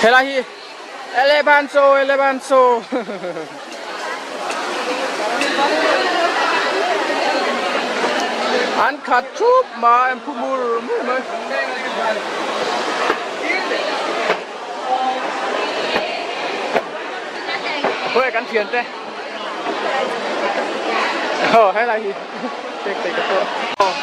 Helai hi Elebanso Elebanso an khat thup mai an phu mur mur mai. Khawi kan thian te aw helai hi pek thei ka pawh aw.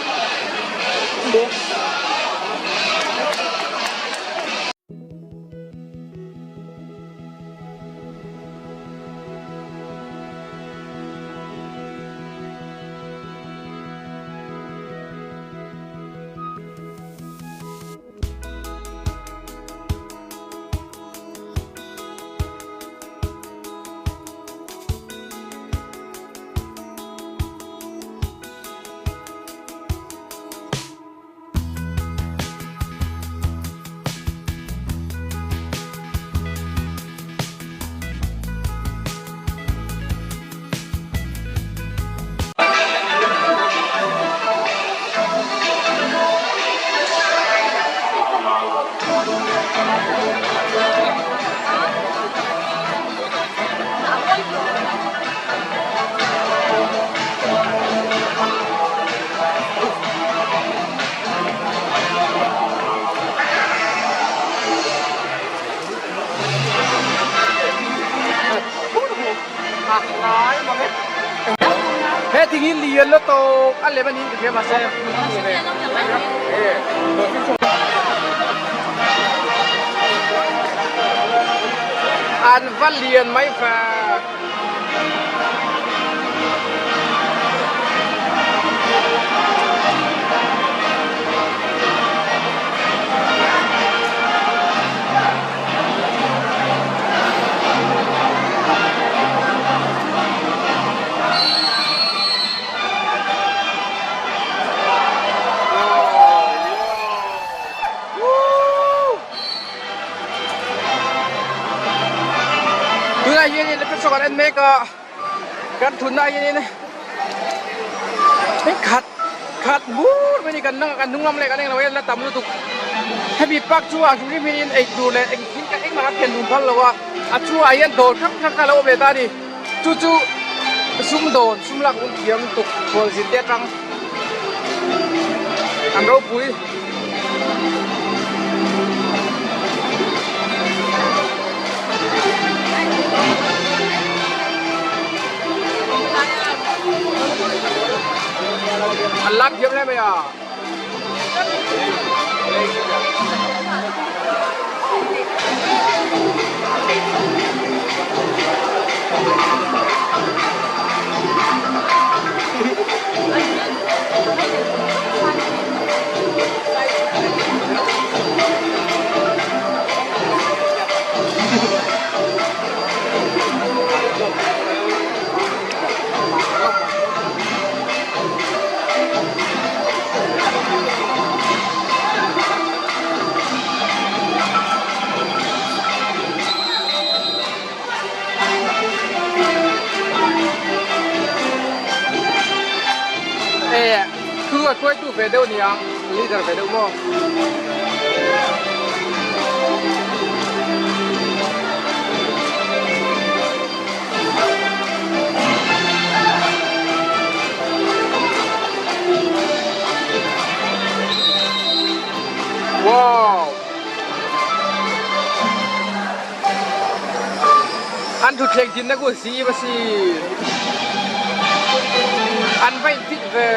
He thing hi lian lutuk a lem a niin ka hria mahse an va lian mai fa. Tunah hianin episode kan en mek a kan thutna ah hianin khat khat bur mai a ni kan kan hnung lam leh kan englo hian la tam lutuk hemi park chungah hrim hrim hianin eitur leh engthil engmah a thlen dun phal lo a a chungah hian dawr hrang hrang kha a lo awm leh ta a ni chu chu sumdawn sum lak hun thiam lutuk khualzin te atang an ropui. An lak thiam hle mai a. E thu a hruaitu ve deuh nia leader ve deuh maw. Wow! An thutthleng thin na ku si va si. An va in fit ve.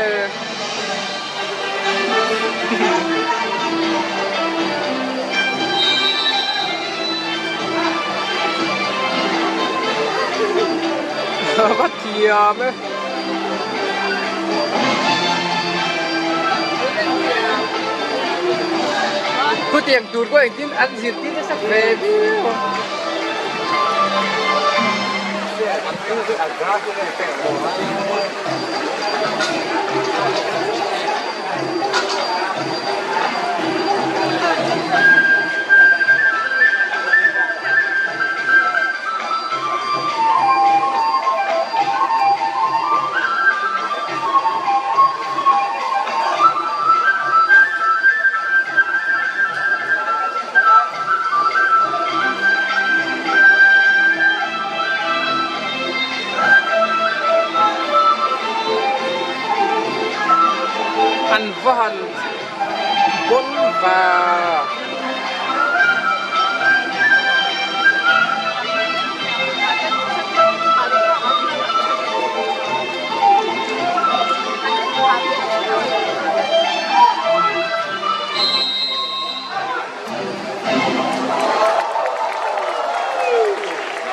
Va thiam e. Khutiang tur pawh engtin an zirtir nasa ve viau a. va han pawn va.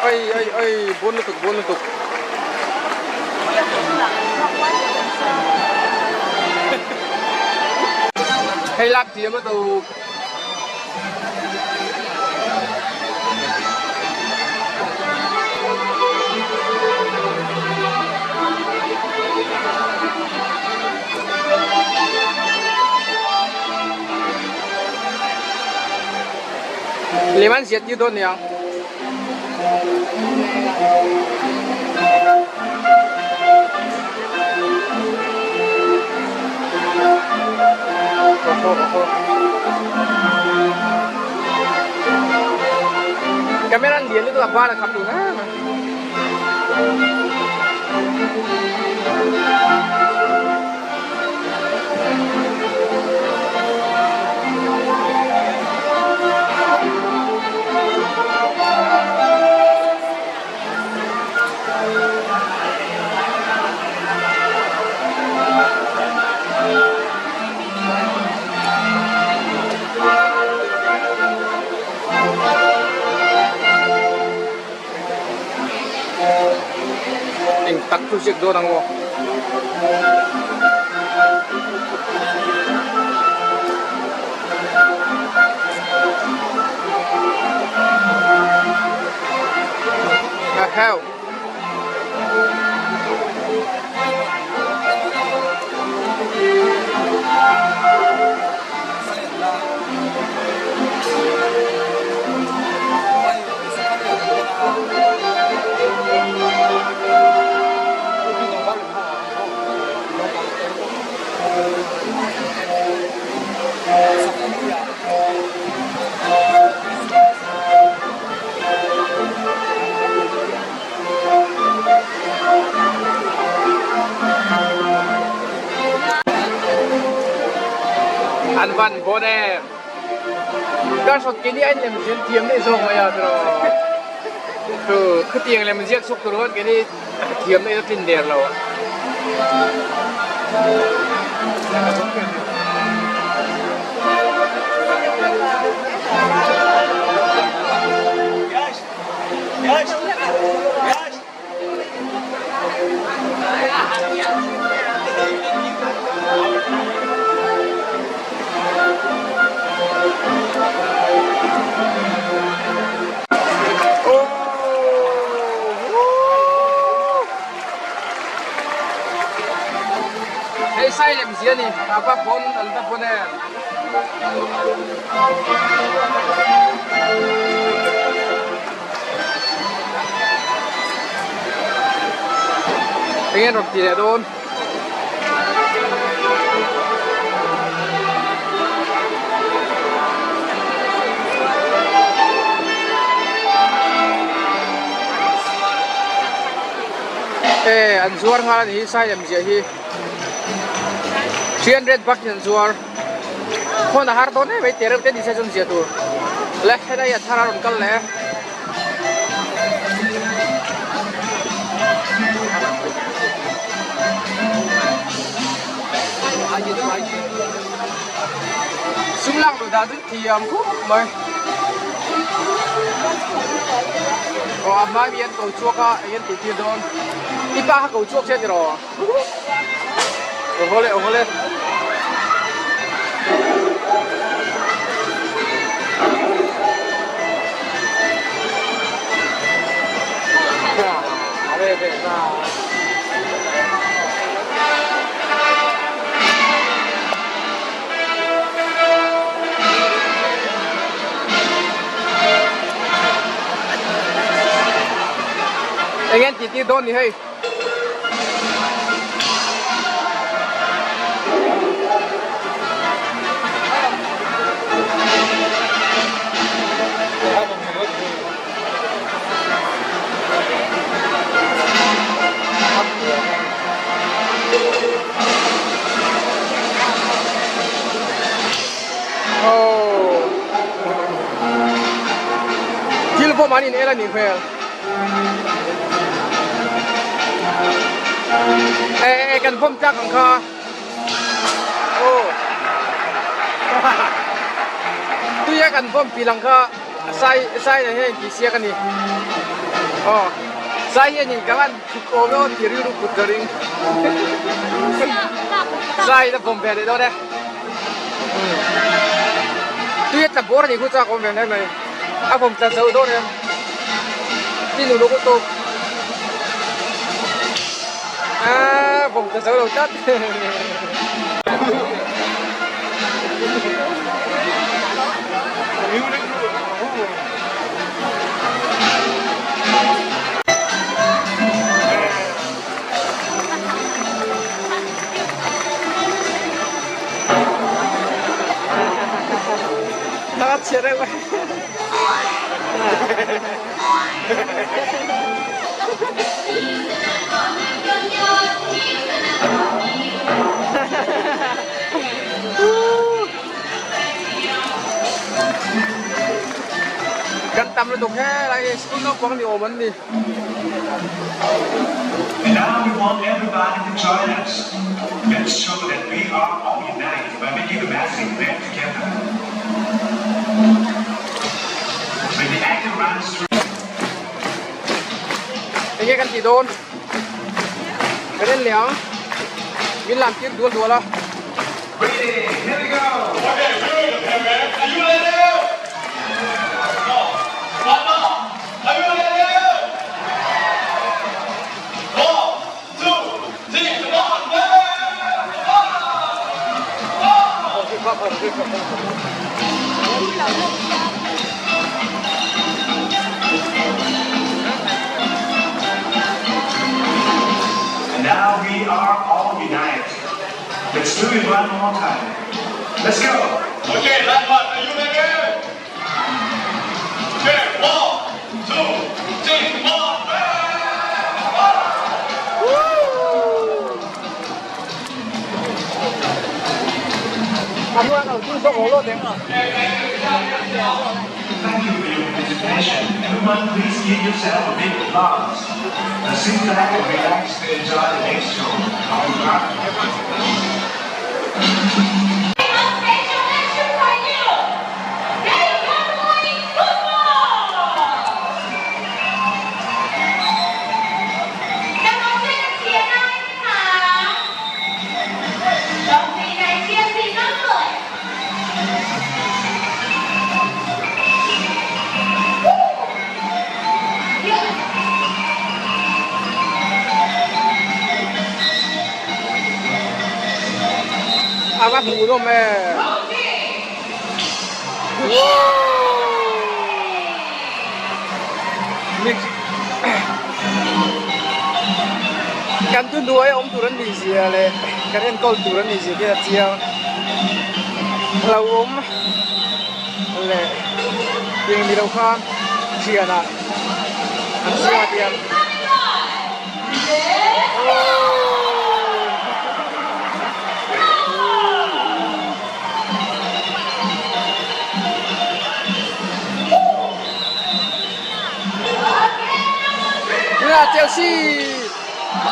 Ai ai ai bawn lutuk bawn lutuk. Hei lak thiam a to. Lem an ziat tir dawn niang. Camera an lian lutuk a ban a kham duh hle mai. Eng tak chu ziak dawn ang aw. Heo. An van bon em. Kan hrawt ke nih an lem zian thiam deuh zawk mai a tiraw. Tu khatiang lem ziak chhuak tur khan ke nih thiam na in a tlin der lo. Hei sai lem zia ni a va bon an va bon em. Eng an rawn ti leh dawn. E an zuar nghal a ni hi sai lem ziah hi 300 bucks in an zuar khawn a har dawn em mai te reuh te ni se chuan zia tur le helai a thar a rawn kal leh e. Sum lak luh dan chu thiam khawp mai. Aw a hma mi an ko chhuak a eng an tih tir dawn. I pa kha ko chhuak che tiraw? Aw haw le aw haw le. Eng an tih tir dawn ni hei. Vawm an in el a nih hmel. E e kan vawm tlak ang kha. Aw. Tuia kan vawm pil ang kha sai sai nen hian intih siak a ni. Aw. Sai hianin ka han thuk awm emaw tih rilru put ka ring. Sai in a vawm ve leh dawn e. Tui a tla bawr a nih khu chak awm ve hle mai. A vawm tla zo dawn em? Ti nu luk lutuk. Aaa vawm tla zo lo tlat. A chhe reuh e. Kan tam lutuk helai hi school naupang ni awm an ni. And now we want everybody to join us. Let's show that we are all united by making a massive band together. When the actor runs through. Enge kan tih dawn? Kan en leh ang. Min lam tir dual dual a. Ready, here we go! And now we are all united. Let's do it one more time. Let's go! Okay, last one. Are you ready? Okay, one, two, three, four. Thank you for your participation. Everyone, please give yourself a big applause. Now sit back and relax to enjoy the next show. ขอบคุณครับ A special action for you. They can play football. น้องๆช่วยกันเชียร์ได้นะคะลองสีไหนเชียร์สีนั่นเลยเยอะ A va hmuh nawm e. Kan thu hnuai a awm tur an nih zia leh kan enkawl tur an nih zia te a chiang. Hlauhawm leh eng ni lo khan thianah an siam a tiang. Tunah Chelsea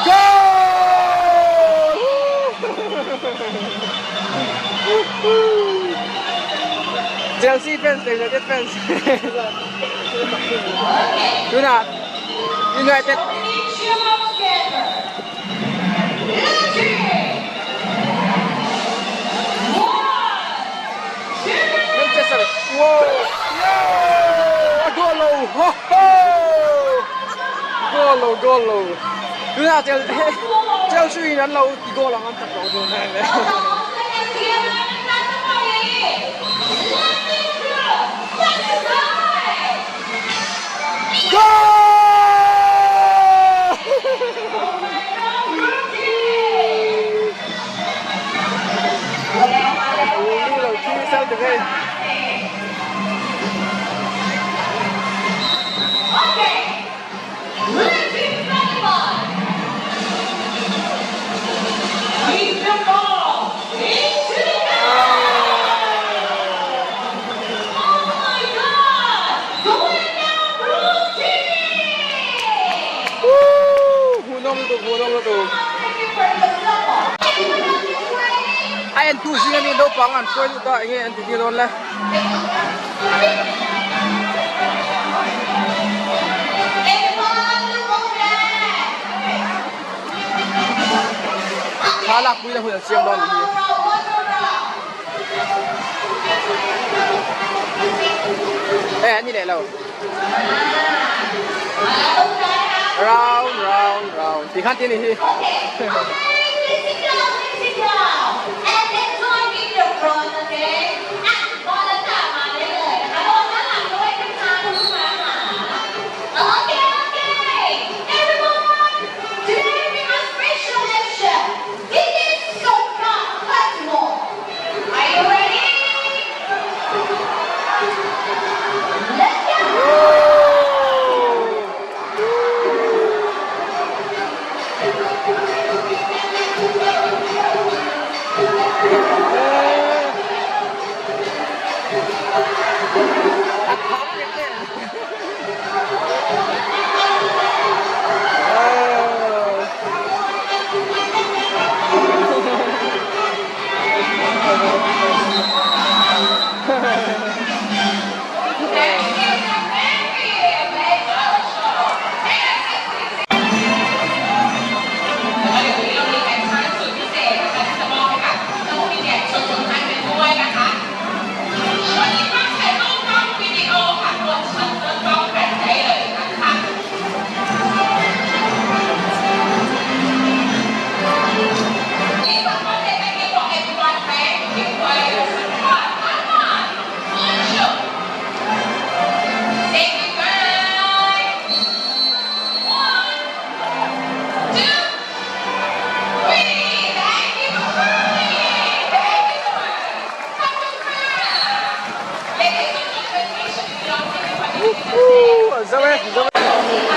goal! Chelsea fans leh United fans tunah United Manchester wow a goal lo ho ho goal lo goal lo tunah Chelsea in an lo ti goal ang an chak lo dawn em e. Goal! Lu lo thi sao được đây. lutuk hmuhnawm lutuk. A entu zinga mi naupang an hruai lut a enge an ti tir dawn le. Thla lakpui na hun an siam dawn anih hi. E ani leh lo. Round round round ti khan ti anih hi.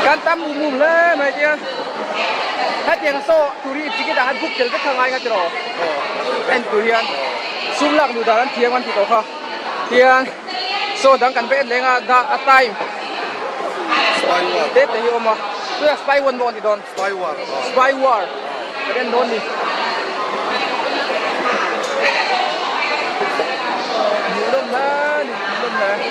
Kan tam mum mum hle mai tia hetiang saw turi ticket ah han book tel vek kha ngai nga tiraw en tur hian sum lak luh dan an thiam an ti tawh kha tian saw dang kan va en leng a dah a time te te hi awm a tunah spy one maw an ti dawn spy war spy war kan en dawn ni. Hmuh lawm hle ni hmuh lawm hle.